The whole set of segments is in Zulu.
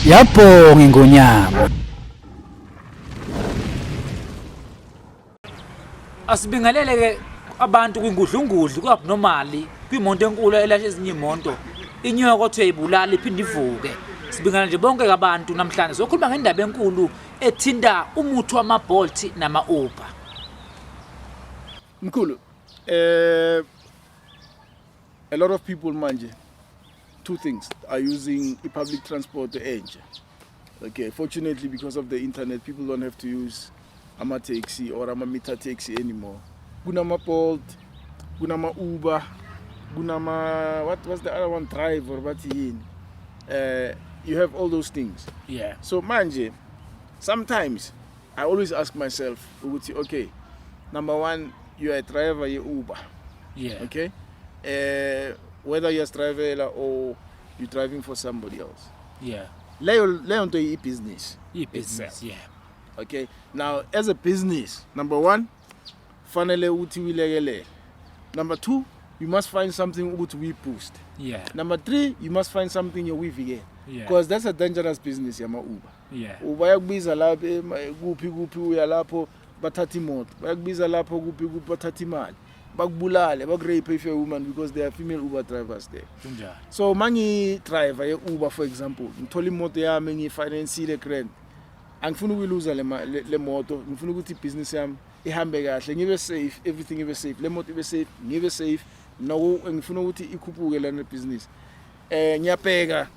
Yabhonga ingonyama. Asibingelele ke abantu kwingudlungudlu ku-abnormal kwimoto enkulu elasha ezinye iy'moto inyoka kwathiwa ibulala iphinde ivuke. Sibingelela nje bonke abantu namhlanje sokhuluma ngendaba enkulu ethinta umuthi wama-Bolt nama-Uber. Mkhulu, a lot of people manje, two things, are using i-public transport entsha. Okay, fortunately because of the internet, people don't have to use ama-taxi or ama-meter taxi anymore. Kunama-Bolt, kunama-Uber, kunama, what was the other one, Drive or bathi yini. You have all those things. So manje, sometimes I always ask myself, ukuthi, okay, number one, you are a driver ye-Uber. Okay? Whether you're a driver or you're driving for somebody else. Leyo nto i-business. I-business, yeah. Okay. Now, as a business, number one, fanele ukuthi uyilekelele. Number two, you must find something ukuthi uyi-boost. Number three, you must find something yokuyivikela. Because that's a dangerous business yama Uber. Ubayakubiza lapha kuphi kuphi uya lapho bathatha imoto. Bayakubiza lapho kuphi kuphi bathatha imali. Bakubulale, bakurape if you're a woman because there are female Uber drivers there. Kunjalo. So mangi driver ye Uber, for example, ngithola imoto yami ngiyifinancile grand. Angifuni ukuyiluza le moto, ngifuna ukuthi ibhizinisi yami ihambe kahle, ngibe safe, everything ibe safe, le moto ibe safe, ngibe safe, noko ngifuna ukuthi ikhuphuke lana business. Ngiyabheka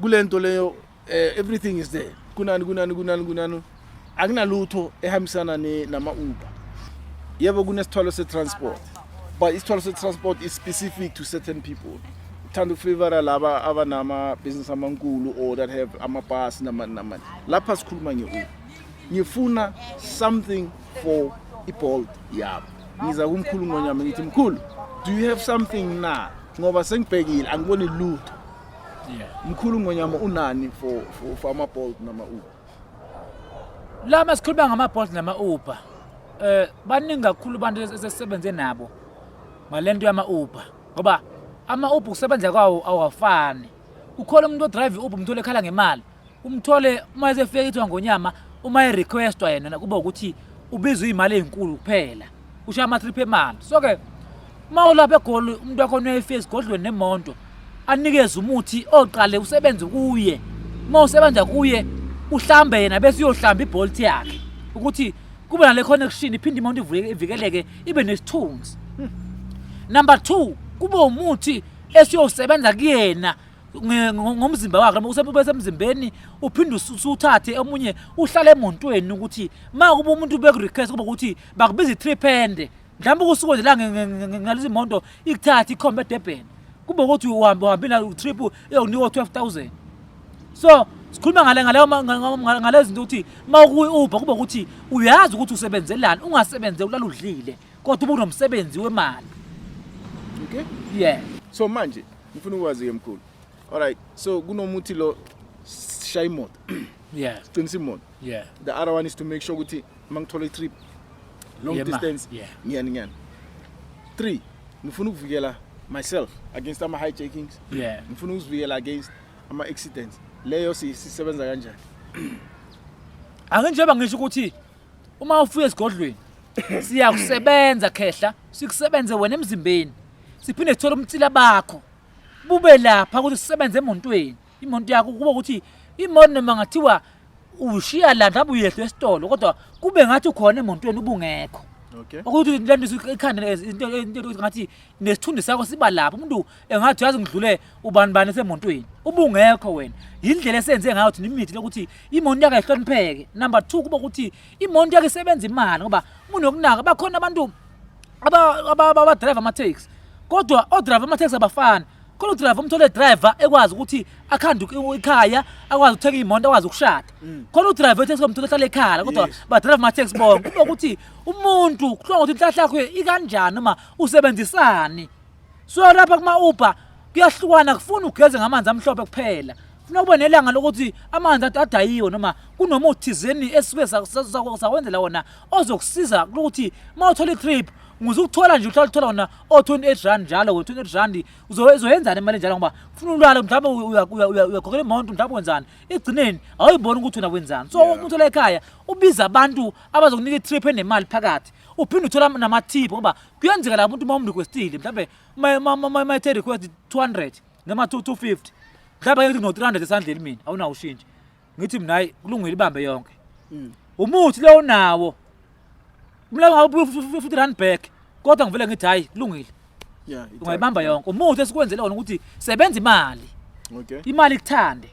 kulento leyo, everything is there. Kunani kunani kunani kunani, akunalutho ehambisana nama Uber. Yebo, kunesithwalo se transport, but isithwalo se transport is specific to certain people. Thanda ukufavora laba abanama business amankulu or that have amabhasi namani namani. Lapha sikhuluma nge-Uber. Ngifuna something for i-Bolt yabo. Ngiza kumkhulu Ngonyama ngithi, mkhulu, do you have something na? Ngoba sengibhekile angiboni lutho. Mkhulu Ngonyama, unani for ama-Bolt nama-Uber? La masikhuluma ngama-Bolt nama-Uber, baningi kakhulu abantu esesisebenze nabo ngalento yama-Uber, ngoba ama-Uber ukusebenza kwawo awafani. Ukhona umuntu odrive i-Uber, umthole ekhala ngemali, umthole uma esefika ithiwa Ngonyama, uma e-requestwa yena kuba ukuthi ubizwa iy'mali ey'nkulu kuphela, usho ama-trip emali. So-ke uma ulapha eGoli, umuntu wakhona uyayifika esigodlweni nemonto, anikeze umuthi oqale usebenze kuye. Uma usebenza kuye, uhlambe yena bese uyohlamba i-Bolt yakhe ukuthi kube nale connection, iphinde imoto ivikeleke, ibe nesithunzi. Number 2, kube umuthi esiyosebenza kuyena ngomzimba wakhe, noma ube semzimbeni, uphinde usuthathe omunye uhlale emontweni, ukuthi ma kuba umuntu beku-request kuba ukuthi bakubiza i-trip ende, mhlawumbe kusuke nje la ngalezi moto ikuthatha ikhombe eDurban, kube ukuthi uhambe uhambile na trip eyokunikwa 12,000. So sikhuluma ngale zinto ukuthi ma ukuyi-Uber kube ukuthi uyazi ukuthi usebenzelani, ungasebenze ulala udlile, kodwa ube unomsebenzi wemali. Okay. Yeah. So manje ngifuna ukwazi ke mkhulu. Alright, so kunomuthi lo shaya imoto. Siqinisa imoto. The other one is to make sure ukuthi mangithola i-trip long distance, ngiyani ngiyani. 3, ngifuna ukuvikela myself against ama hijackings. Ngifuna ukuzivikela against ama accidents. Leyo sisebenza kanjani? Anginjengoba ngisho ukuthi uma ufika esigodlweni siyakusebenza khehla, sikusebenze wena emzimbeni, siphinde sithole umtsila bakho bube lapha ukuthi sisebenze emontweni, imoto yakho kuba ukuthi imoto noma ngathiwa ushiya la mhlawumbe uyehla esitolo, kodwa kube ngathi ukhona emontweni ubungekho. Ukuthi le nto ikhanda into ngathi nesithunzi sakho siba lapho, umuntu engathi yazi ngidlule ubani bani esemontweni, ubungekho wena. Yindlela esenze ngayo thina imithi lokuthi imoto yakhe ihlonipheke. Number 2, kuba ukuthi imoto yakhe isebenza imali, ngoba unokunaka bakhona abantu abadrive ama-taxi, kodwa odrive ama-taxi abafani. Khona udrive umthole driver ekwazi ukuthi akhande ikhaya, akwazi ukuthenga imoto, akwazi ukushada. Khona udrive we-taxi omthole ehlala ekhaya, kodwa badrive ama-taxi bonke. Kuba ukuthi umuntu kuhlonga ukuthi inhlahla yakhe ikanjani noma usebenzisani. So lapha kuma-Uber kuyahlukana, kufuna ugeze ngamanzi amhlophe kuphela. Funa kube nelanga lokuthi amanzi adayiwe noma kunomuthi thizeni esisuke sakwenzela wona ozokusiza ukuthi uma uthola i-trip Ukuze ukuthola nje uhlala uthola wona o-28 rand njalo, ngo-28 rand uzoyenzani imali enjalo, ngoba kufuna ulala, mhlawumbe uyakhokhela imoto, mhlawumbe wenzani, ekugcineni awuyiboni ukuthi wena wenzani. So umuntu ola ekhaya ubiza abantu abazokunika i-trip enemali phakathi, uphinde uthola nama-tip, ngoba kuyenzeka la muntu uma umrequestile, mhlawumbe uma ethe request 200 noma 250, mhlawumbe ngithi no-300 esandleni, mina awunawo ushintshi, ngithi mina hayi, kulungile, ibambe yonke. Umuthi lo unawo mina ngabe 50 rand back, kodwa ngivele ngithi hayi, kulungile. Ungayibamba yonke. Umuthi esikwenzele wona ukuthi sebenza imali, imali ikuthande.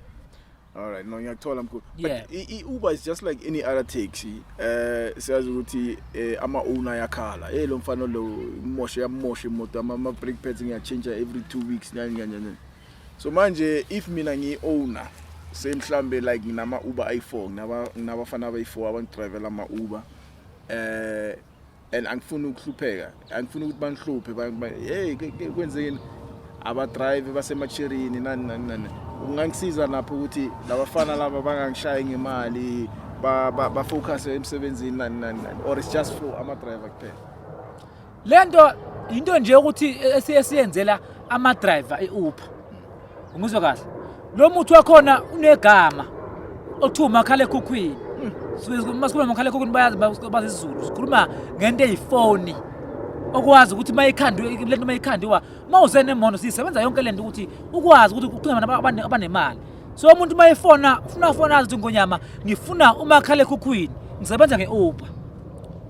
All right, no, ngiyakuthola mkhulu. But i-Uber is just like any other taxi. Siyazi ukuthi ama owner ayakhala. Hey, lo mfana lo imoshe, yamosha imoto, ama brake pads ngiyachange every 2 weeks, nyani nyani nyani. So manje if mina ngiyi owner, say mhlambe like nginama Uber i4, nginabafana abayi4 abangidrivela ama Uber. And angifuni ukuhlupheka, angifuni ukuthi bangihluphe, hey, kwenzekeni, abadrive basemacherini, nani nani nani. Ungangisiza lapho ukuthi labafana laba bangangishayi ngemali, ba focus emsebenzini, nani nani nani, or it's just for ama driver kuphela? Lento into nje ukuthi esiyenzela ama driver e-Uber, ungizwe kahle, lo muthi wakhona unegama othiwa umakhalekhukhwini. Masikhuluma ngomakhalekhukhwini, bayazi, bazi isiZulu, sikhuluma ngento eyifoni okwazi ukuthi uma ikhandwe lento, uma ikhandiwa, uma uze nemono, siyisebenza yonke lento ukuthi ukwazi ukuthi ucinga abantu abanemali. So umuntu uma efona, ufuna fona azi ukuthi, "Ngonyama, ngifuna umakhalekhukhwini, ngisebenza nge-Uber."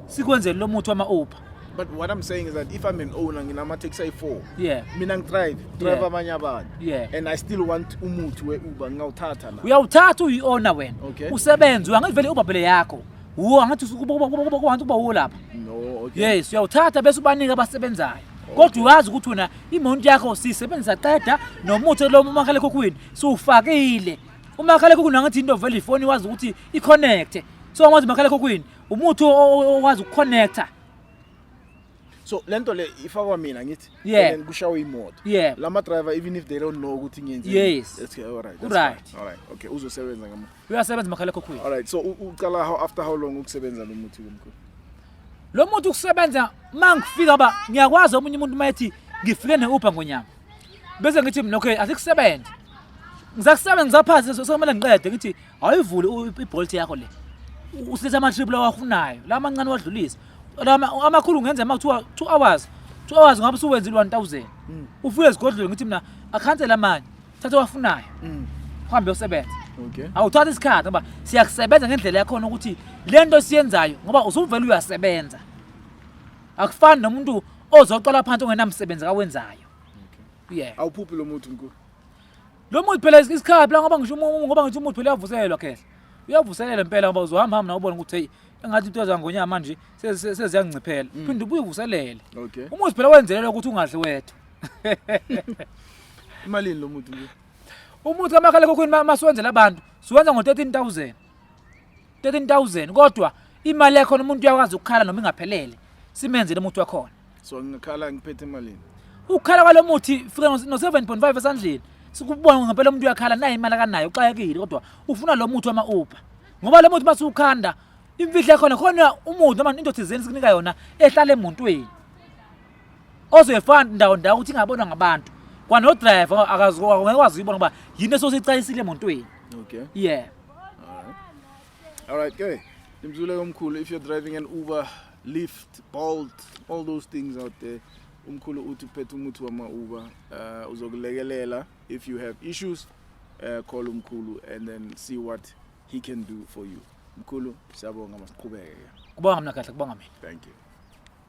Sikwenzele lo muthi wama-Uber. But what I'm saying is that if I'm an owner, nginama taxi ayi4, mina ngidrive drive abanye abantu, and I still want umuthi we-Uber, ngingawuthatha na? Uyawuthatha, uyi-owner wena. Usebenze, angithi vele i-Uber phela yakho wuwo, angithi kuba wuwo lapha. No, okay. Yes, uyawuthatha bese ubanika abasebenzayo, kodwa uyazi ukuthi wena imoto yakho siyisebenzisa qeda nomuthi lo umakhalekhukhwini siwufakile. Umakhalekhukhwini, angithi into vele ifoni wazi ukuthi i-connect, so wazi umakhalekhukhwini umuthi okwazi ukuconnecta. So lento le ifakwa mina, ngithi, Yeah. and then kushawe imoto, lama driver, even if they don't know ukuthi ngiyenzeni? Okay, all right, that's fine. All right, okay, uzosebenza ngama Uyasebenza umakhalekhukhwini. All right, so uqala how after how long ukusebenza lo muthi kumkhulu? Lo muntu ukusebenza, uma ngifika ba ngiyakwazi, omunye umuntu uma ethi ngifike ne-Uber, ngonyama, bese ngithi mina, "Okay, asikusebenze." Ngizakusebenza, ngizaphasi, sekumele ngiqede, ngithi awuyivule i-Bolt yakho le, usilethe ama-trip lawa awafunayo, la amancane wadlulise, amakhulu ngenza uma kuthiwa 2 hours, 2 hours ngabe usuwenzile 1000. Ufike ezigodlweni, ngithi mina akhansele amanye, thatha owafunayo, uhambe uyosebenza. Awuthatha isikhathi ngoba siyakusebenza ngendlela yakhona ukuthi le nto esiyenzayo, ngoba usuvele uyasebenza, akufani nomuntu ozoqala phansi ongenamsebenzi kawenzayo, yeah. Awuphuphi lo muthi, mkhulu? Lo muntu phela isikhathi la, ngoba ngisho ngoba ngithi umuntu phela uyavuselelwa, khehla, uyavuselela impela, ngoba uzohamba hamba nawe ubone ukuthi hey, engathi into zangonyama manje seziyanginciphela, phinde ubuye uvuselele. Umuthi phela wenzelelwa ukuthi ungadli wedwa. Imalini lo muthi, mkhulu? Umuthi kamakhalekhukhwini masiwenzela abantu siwenza ngo-13 000, 13 000, kodwa imali yakhona umuntu uyakwazi ukukhala noma ingaphelele, simenzele umuthi wakhona. So ngingakhala ngiphethe imalini? Ukukhala kwalo muthi, fika no-7.5 esandleni, sikubona ngempela umuntu uyakhala, naye imali akanayo, uxakekile, kodwa ufuna lo muthi wama-Uber, ngoba lo muthi masuwukhanda, imfihlo yakhona khona, umuthi noma into thizeni sikunika yona ehlala emontweni, ozoyifaka ndawo ndawo ukuthi ingabonwa ngabantu, kwano-driver akwazi uyibona ngoba yini esosicayisile emontweni. Yeah. All right, okay. Nimzule omkhulu, if you're driving an Uber, Lyft, Bolt, all those things out there, umkhulu uthi uphethe umuthi wama Uber, uzokulekelela. If you have issues, call umkhulu and then see what he can do for you. Mkhulu, siyabonga, masiqhubeke. Kubonga mina kahle, kubonga mina. Thank you.